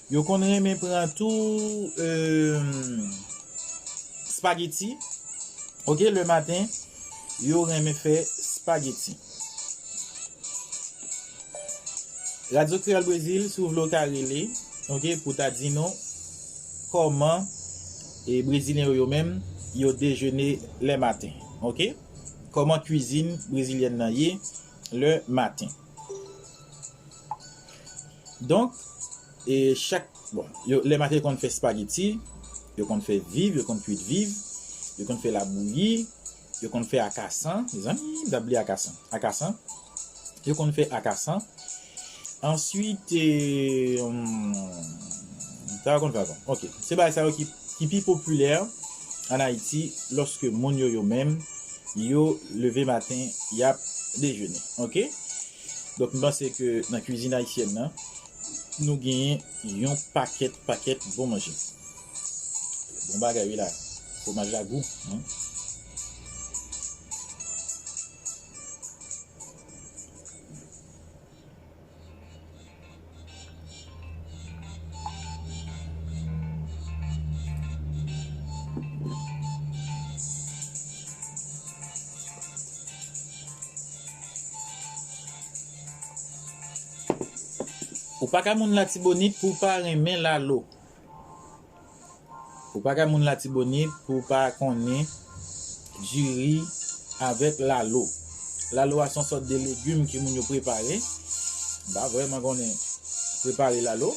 Yo konn renmen pran tou, e, spageti. Oke, le maten, yo renmen fè spageti. Radyo Kreyòl Brezil, si w vle w ka rele, oke, pou ta di nou kòman, e, Brezilyen yo, yo menm, yo dejene le maten, oke? Kòman kwizin brezilyèn nan ye le maten? Donk, e chak, bon, yo, le maten yo konn fè spageti, yo konn fè viv, yo konn kwit viv, yo konn fè labouyi, yo konn fè akasan, mezanmi, m t ap bliye akasan. Akasan, yo konn fè akasan. Answit, e, hmm, sa yo konn fè ankò. Oke, se bagay sa yo ki, ki pi popilè an Ayiti, lòske moun yo, yo menm, yo leve maten, y ap dejene. Oke? Donk, m panse ke nan kwizin ayisyèn nan, Nou genyen yon pakèt, pakèt bon manje. Bon bagay, wi la. Fwomaj la gou. Hmm. Ou pa ka moun Latibonit pou w pa renmen lalo. Ou pa ka moun Latibonit pou w pa konnen diri avèk lalo. Lalo a se yon sòt de legim ke moun yo prepare. M pa vrèman konnen prepare lalo.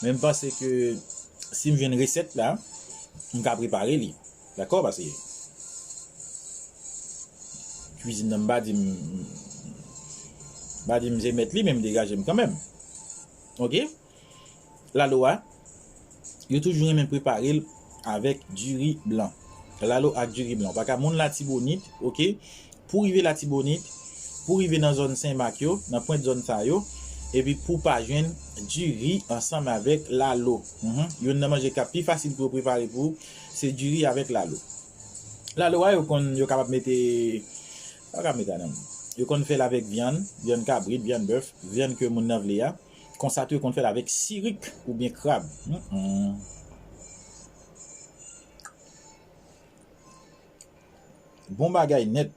Men m panse ke si m jwenn resèt la, m ka prepare li. Dakò? Paske kwizin nan m pa di m, m pa di m se mèt li, men m degaje m kanmenm. Oke? Lalo a, yo toujou renmen prepare l avèk diri blan. Lalo ak diri blan. Ou pa ka moun Latibonit, oke? Pou rive Latibonit, pou rive nan zòn Senmak yo, nan pwent zòn sa yo, epi pou pa jwenn diri ansanm avèk lalo. Mhm. Youn nan manje k ap pi fasil pou yo prepare pou ou, se diri avèk lalo. Lalo a, yo konn, yo kapab mete, pa kapab mete a non. Yo konn fè l avèk vyann, vyann kabrit, vyann bèf, vyann ke moun nan vle a. Konsa tou, yo konn fè l avèk sirik oubyen krab. Mm, mm. Bon bagay nèt.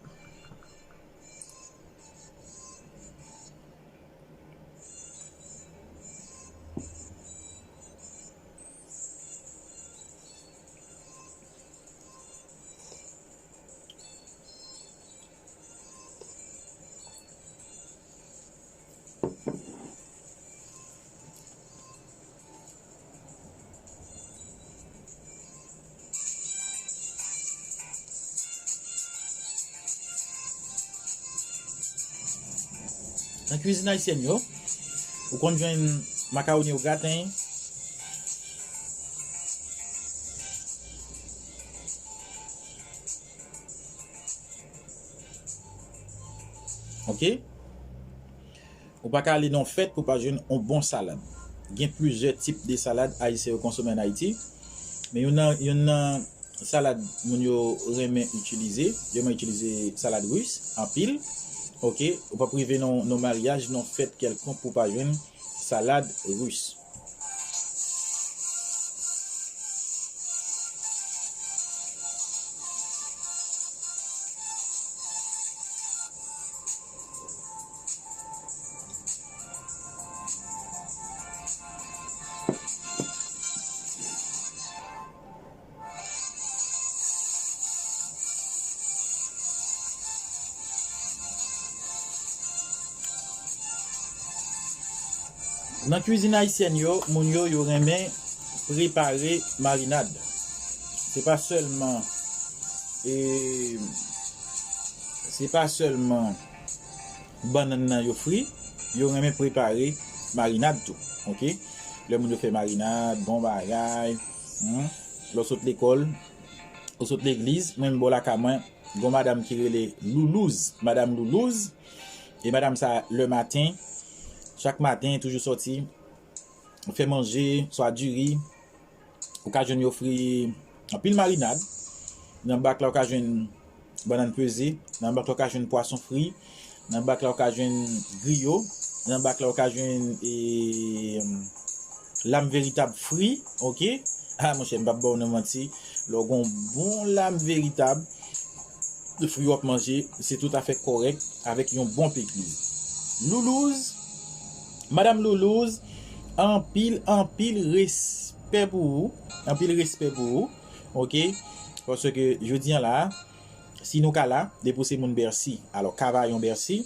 Nan kwizin ayisyèn yo, ou konn jwenn makawoni o graten, oke? Ou pa ka ale nan yon fèt pou pa jwenn yon bon salad. Gen plizyè tip de salad ayisyen yo konsome ann Ayiti. Men youn nan, youn nan salad moun yo renmen itilize, yo renmen itilize salad ris anpil. Oke, ou p ap rive nan, nan maryaj, nan fèt kèlkonk pou pa jwenn salad ris. Nan kwizin ayisyèn yo, moun yo, yo renmen prepare marinad. Se pa sèlman, e, se pa sèlman bannann nan yo fri, yo renmen prepare marinad tou, oke? Lè moun yo fè marinad, bon bagay, hmm, lè w sot lekòl, ou sot legliz, mwen menm bò lakay mwen, gon madanm ki rele Loulouz, madanm Loulouz, e madanm sa, lè maten, chak maten, toujou sòti, fè manje, swa diri, ou ka jwenn yo fri anpil marinad. Nan bak la, ou ka jwenn bannann peze. Nan bak la, ou ka jwenn pwason fri. Nan bak la, ou ka jwenn griyo. Nan bak la, ou ka jwenn, e, lam veritab fri. Oke? A, monchè, m p ap ba w nan manti. Lè w gon bon lam veritab, fri w ap manje, se toutafè kòrèk avèk yon bon pikliz. Loulouz, madanm Loulouz, anpil, anpil respè pou ou. Anpil respè pou ou. Oke? Paske jodi a la, si nou ka la, depi w se moun Bèsi, alò, Kavayon Bèsi,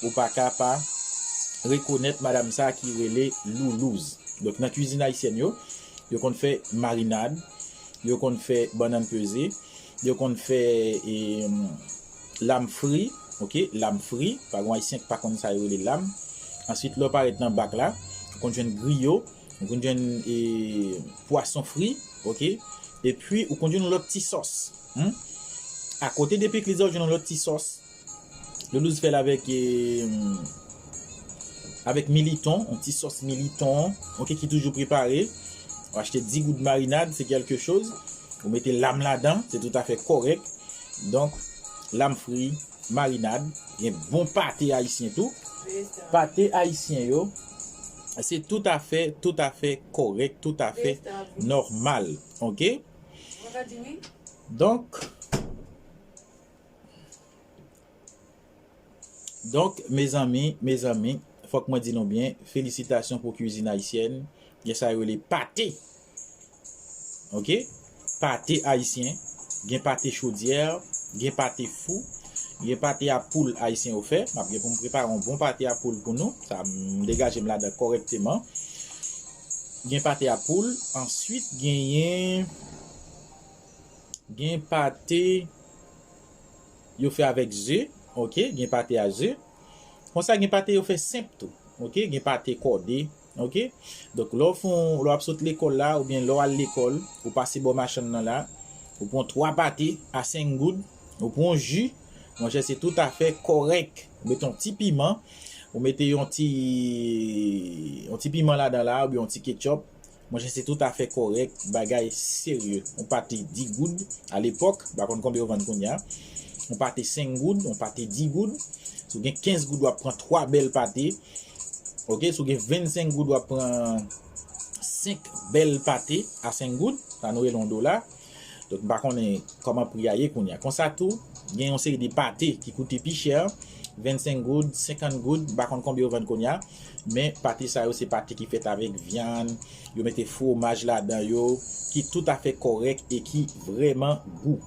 ou pa ka pa rekonèt madanm sa ki rele Loulouz. Donk, nan kwizin ayisyèn yo, yo konn fè marinad, yo konn fè bannann peze, yo konn fè, e, lam fri, oke, lam fri, pa gon ayisyen ki pa konn sa yo rele lam. Answit, lè w parèt nan bak la, ou konn jwenn griyo, ou konn jwenn, e, pwason fri, oke, epi ou konn jwenn yon lòt ti sòs. Hmm? Akote de pikliz la, ou jwenn yon lòt ti sòs. Loulouz fè l avèk, e, avèk militon, yon ti sòs militon, oke, ki toujou prepare. Ou achte dis goud marinad, se kèlke choz. Ou mete lam ladan, se toutafè kòrèk. Donk, lam fri, marinad, gen bon pate ayisyen tou. Pate ayisyen yo, se toutafè, toutafè kòrèk, toutafè nòmal. Oke? Donk, Donk, mezanmi, mezanmi, fòk mwen di nou byen, felisitasyon pou kwizin ayisyèn. Gen sa yo rele pate. Oke? Pate ayisyen. Gen pate chodyè, gen pate fou, gen pate a poul ayisyen yo fè. M ap gen pou m prepare yon bon pate a poul pou nou. Sa, m degaje m ladan kòrèkteman. Gen pate a poul. Answit, genyen, gen pate yo fè avèk ze, oke, gen pate a ze. Konsa, gen pate yo fè senp tou, oke, gen pate kòde, oke. Donk, lè w fè yon, lè w ap sot lekòl la, oubyen lè w al lekòl, ou pase bò machann nan la, ou pran twa pate a senk goud, ou pran yon ji, monchè, se toutafè kòrèk. Ou mete yon ti piman, ou mete yon ti, yon ti piman ladan la, oubyen yon ti ketchup, Monchè, se toutafè kòrèk, bagay serye. Yon pate dis goud, alepòk, m pa konn konbyen yo vann kounye a. Yon pate senk goud, yon pate dis goud. Si w gen kenz goud, w ap pran twa bèl pate. Oke, si w gen vennsenk goud, w ap pran senk bèl pate a senk goud. Sa nou rele yon dola. Donk, m pa konnen kòman pri a ye kounye a. Konsa tou, gen yon seri de pate ki koute pi chè, vennsenk goud, senkant goud, m pa konn konbyen yo vann kounye a, men pate sa yo se pate ki fèt avèk vyann, yo mete fwomaj ladan yo, ki toutafè kòrèk e ki vrèman gou.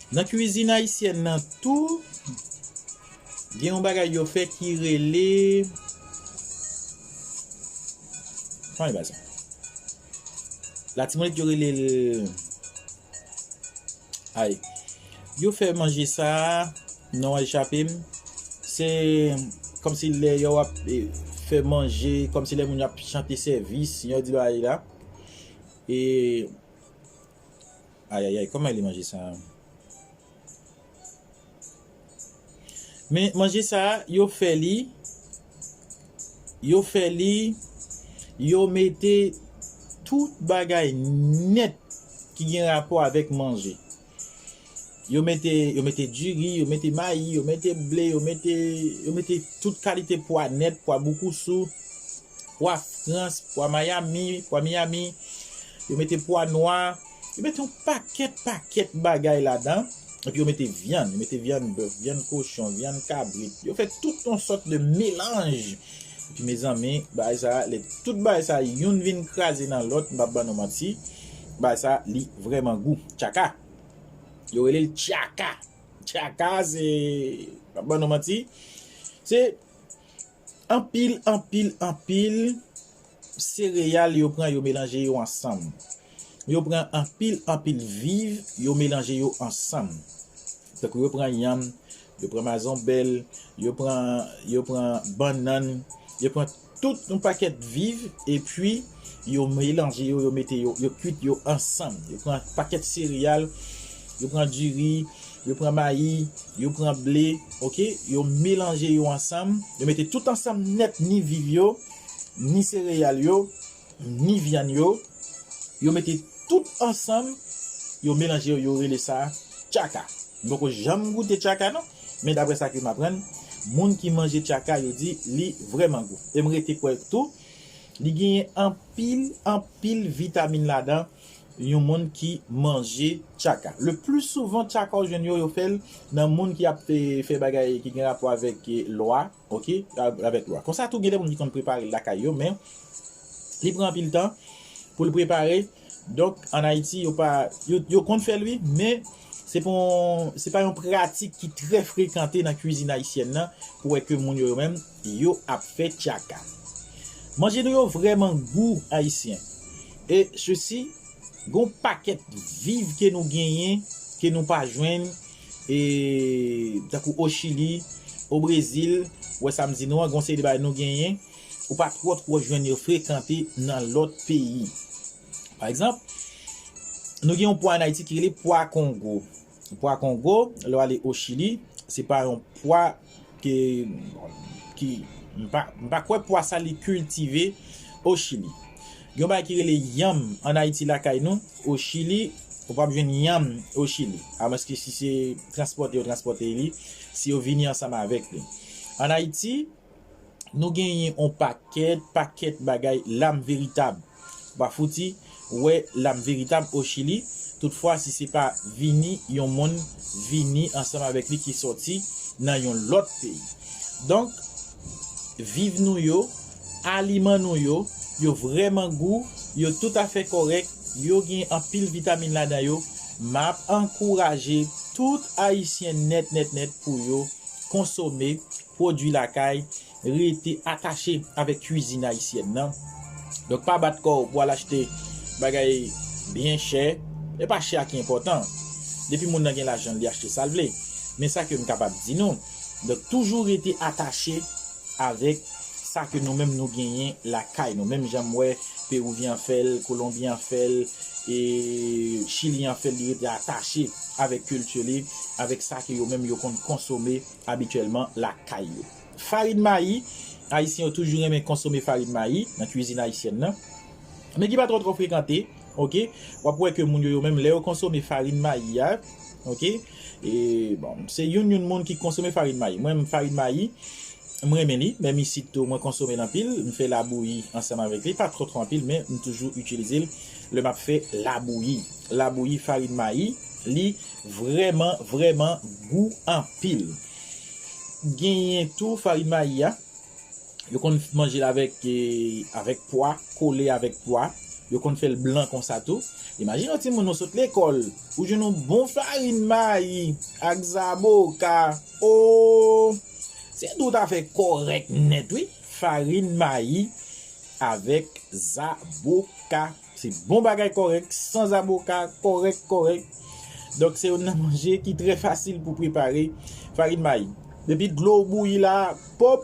Nan kwizin ayisyèn nan tou, gen yon bagay yo fè ki rele, kòman yo rele sa? Latibonit yo rele l, ay, yo fè manje sa, non an echape m. Se kòmsi lè yo ap, eh, fè manje, kòmsi lè moun yo ap chante sèvis, yo di bagay la. E, ayayay, kòman yo rele manje sa? Men manje sa, yo fè li, yo fè li, yo mete tout bagay nèt ki gen rapò avèk manje. Yo mete, yo mete diri, yo mete mayi, yo mete ble, yo mete, yo mete tout kalite pwa nèt, pwa boukousou, pwa Frans, pwa Mayami, pwa Miami, yo mete pwa nwa, yo mete yon pakèt, pakèt bagay ladan, epi yo mete vyann, yo mete vyann bèf, vyann kochon, vyann kabrit, yo fè tout yon sòt de melanj. Epi mezanmi, bagay sa, lè tout bagay sa, youn vin kraze nan lòt, m p ap ban nou manti, bagay sa, li vrèman gou. Tchaka. Yo rele l tchaka. Tchaka, se, m p ap ban nou manti, se anpil, anpil, anpil sereyal yo pran, yo melanje yo ansanm. Yo pran anpil, anpil viv, yo melanje yo ansanm. Tankou yo pran yanm, yo pran mazonbèl, yo pran, yo pran bannann, yo pran tout yon pakèt viv, epi yo melanje yo, yo mete yo, yo kwit yo ansanm. Yo pran pakèt sereyal, yo pran diri, yo pran mayi, yo pran ble, oke? Yo melanje yo ansanm, yo mete tout ansanm nèt, ni viv yo, ni sereyal yo, ni vyann yo, yo mete tout ansanm, yo melanje yo, yo rele sa tchaka. M poko janm goute tchaka non, men daprè sa ke m aprann, moun ki manje tchaka, yo di li vrèman gou. E m rete kwè tou, li genyen anpil, anpil vitamin ladan, yon moun ki manje tchaka. Le plus souvent, tchaka w jwenn yo, yo fè l nan moun ki ap fè, fè bagay ki gen rapò avèk, eh, lwa, oke, a-, avèk lwa. Konsa tou, gen de moun ki konn prepare l lakay yo, men li pran anpil tan pou l prepare. Donk, ann Ayiti, yo pa, yo, yo konn fè l, wi, men se pa yon, se pa yon pratik ki trè frekante nan kwizin ayisyèn nan, pou wè ke moun yo, yo menm, yo ap fè tchaka. Manje nou yo vrèman gou, ayisyen. E sesi, gon pakèt viv ke nou genyen ke nou pa jwenn, e, tankou o Chili, o Brezil, ou wè sa m di nou an, gon seri de bagay nou genyen, ou pa twò twò jwenn yo frekante nan lòt peyi. Pa egzanp, nou gen yon pwa ann Ayiti ki rele pwa Kongo. Pwa Kongo, lè w ale o Chili, se pa yon pwa ke, ki, m pa, m pa kwè pwa sa li kiltive o Chili. Gen yon bagay ki rele yanm ann Ayiti lakay nou, o Chili, ou p ap jwenn yanm o Chili. Amwenske si se transpòte yo transpòte li, si yo vini ansanm avèk li. Ann Ayiti, nou genyen yon pakèt, pakèt bagay lam veritab. Ou pa fouti wè lam veritab o Chili, toutfwa si se pa vini yon moun vini ansanm avèk li ki sòti nan yon lòt peyi. Donk, viv nou yo, aliman nou yo, yo vrèman gou, yo toutafè kòrèk, yo gen anpil vitamin ladan yo. M ap ankouraje tout Ayisyen nèt, nèt, nèt pou yo konsome pwodui lakay, rete atache avèk kwizin ayisyèn nan. Donk, pa bat kò w pou al achte bagay byen chè. E pa chè a ki enpòtan. Depi moun nan gen lajan, li achte sa l vle. Men sa ke m kapab di nou, donk, toujou rete atache avèk sa ke nou menm nou genyen lakay nou. Menm jan m wè Pewouvyen an fè l, Kolonbyen an fè l, e Chilyen an fè l, li rete atache avèk kilti li, avèk sa ke yo menm yo konn konsome abityèlman lakay yo. Farin mayi, Ayisyen yo toujou renmen konsome farin mayi nan kwizin ayisyèn nan. Men ki pa twò twò frekante, oke? W ap wè ke moun yo, yo menm, lè yo konsome farin mayi a, oke? E, bon, se youn youn moun ki konsome farin mayi. Mwen, farin mayi, m renmen li, menm isit tou, mwen konsome l anpil. M fè labouyi ansanm avèk li, pa twò twò anpil, men m toujou itilize l lè m ap fè labouyi. Labouyi farin mayi, li vrèman, vrèman gou anpil. Genyen tou farin mayi a, yo konn manje l avèk, e, avèk pwa, kole avèk pwa. Yo konn fè l blan konsa tou. Imajine yon timoun, ou sot lekòl, ou jwenn yon bon farin mayi ak zaboka. O! Se dout afè kòrèk nèt, wi. Farin mayi avèk zaboka. Se bon bagay kòrèk, san zaboka, kòrèk, kòrèk. Donk, se youn nan manje ki trè fasil pou prepare, farin mayi. Depi dlo w bouyi la, pòp,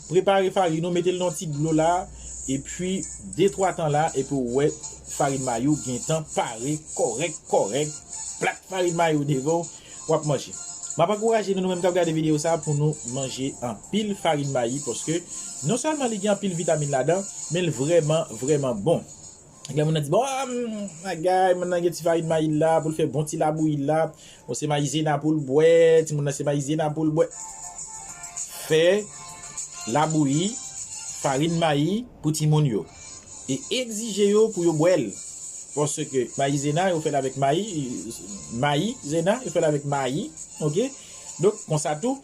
prepare farin ou, mete l nan ti dlo la, epi de twa tan la, epi w wè farin mayi w gentan pare kòrèk, kòrèk. Plat farin mayi w devan w, w ap manje. M ap ankouraje nou, nou menm k ap gade videyo sa a, pou nou manje anpil farin mayi, paske non sèlman li gen anpil vitamin ladan, men l vrèman, vrèman bon. Lè moun nan di, bon, ah, mm, bagay, moun nan gen ti farin mayi l la, pou l fè bon ti labouyi l la, bon, se mayizena pou l bwè, timoun nan se mayizena pou l bwè. Fè labouyi farin mayi pou timoun yo. E egzije yo pou yo bwè l. Paske mayizena, yo fè l avèk mayi, mayi, zena, yo fè l avèk mayi, oke? Donk, konsa tou,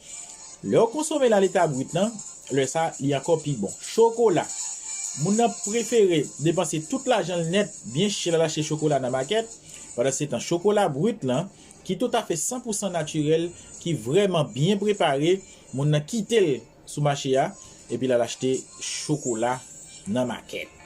lè w konsome l an leta brit lan, lè sa, li ankò pi bon. Chokola. Moun nan prefere depanse tout lajan l nèt, byen chè l al achte chokola nan makèt. Pandansetan, chokola brit lan, ki toutafè san pou san natirèl, ki vrèman byen prepare, moun nan kite l sou mache a, epi l al achte chokola nan makèt.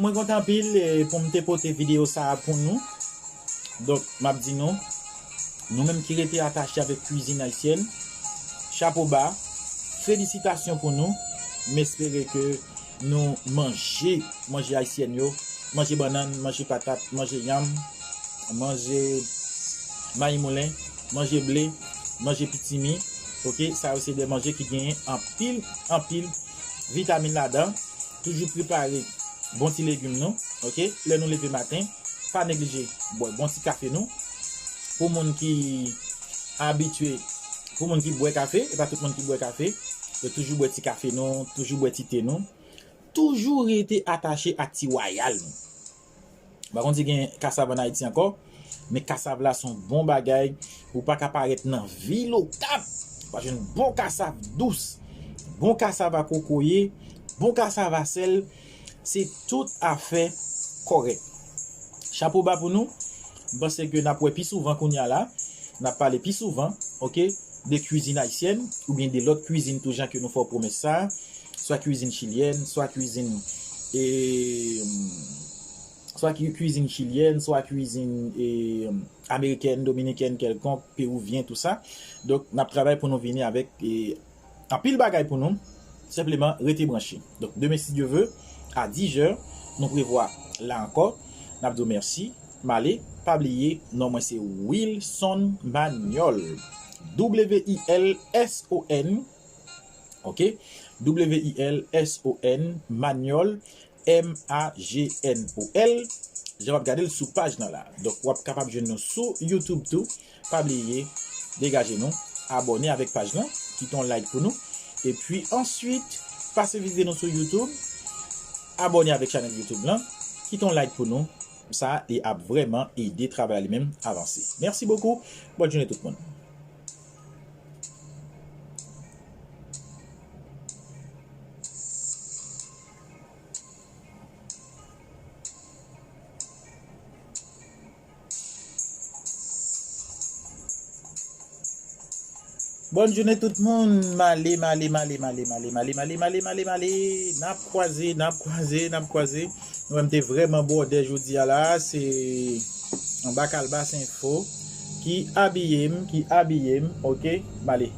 Mwen kontan anpil, e, pou m te pote videyo sa a pou nou. Donk, m ap di nou, nou menm ki rete atache avèk kwizin ayisyèn, chapo ba, felisitasyon pou nou. M espere ke nou manje, manje ayisyèn yo, manje bannann, manje patat, manje yanm, manje mayi moulen, manje ble, manje pitimi, Ok, sa yo se de manje ki genyen anpil, anpil vitamin ladan. Toujou prepare bon ti legim nou. Ok, lè nou leve maten, pa neglije bwè bon ti kafe nou. Pou moun ki abitye, pou moun ki bwè kafe, e pa tout moun ki bwè kafe, yo toujou bwè ti kafe nou, toujou bwè ti te nou. Toujou rete atache ak ti wayal nou. M pa konn si gen kasav ann Ayiti ankò, men kasav la se yon bon bagay. Ou pa ka parèt nan vil Okap, ou pa jwenn bon kasav dous, bon kasav a kokoye, bon kasav a sèl. Se tout afè kòrèk. Chapo ba pou nou. M panse ke n ap wè pi souvan kounye a la. N ap pale pi souvan, ok, de kwizin ayisyèn oubyen de lòt kwizin tou jan ke nou fè w pwomès sa. Swa kwizin chilyèn, swa kwizin, e, swa ki-, kwizin chilyèn, swa kwizin, e, amerikèn, dominikèn kèlkonk, peruvyen, tou sa. Donk, n ap travay pou nou vini avèk, e, anpil bagay pou nou. Senpleman, rete branche. Donk, demen, si Dye ve, a dis zè, nou prevwa la ankò. N ap di w mèsi. M ale, pa bliye, non mwen se Wilson Magnol. W I L S O N. Ok? W I L S O N, Magnol, M A G N O L. Jan w ap gade l sou paj nan la. Donk, w ap kapab jwenn nou sou YouTube tou. Pa bliye, degaje nou, abòne avèk paj lan, kite yon like pou nou. Epi answit, pase vizite nou sou YouTube, abòne avèk chanèl YouTube lan, kite yon like pou nou. Sa, li ap vrèman ede travay la li menm avanse. Mèsi bokou. Bòn jounen tout moun. Bòn jounen tout moun. M ale, m ale, m ale, m ale, m ale, m ale, m ale, m ale, m ale, m ale. N ap kwaze, n ap kwaze, n ap kwaze. Nou wè m te vrèman bwòdè jodi a la. Se anba Kalbas Enfo ki abiye m, ki abiye m, ok? M ale.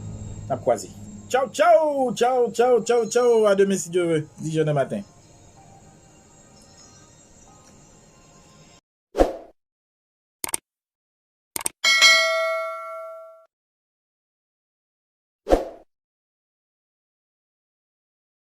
N ap kwaze. Tchaw, tchaw, tchaw, tchaw, tchaw, tchaw. A demen si Dye ve. Dis zè nan maten.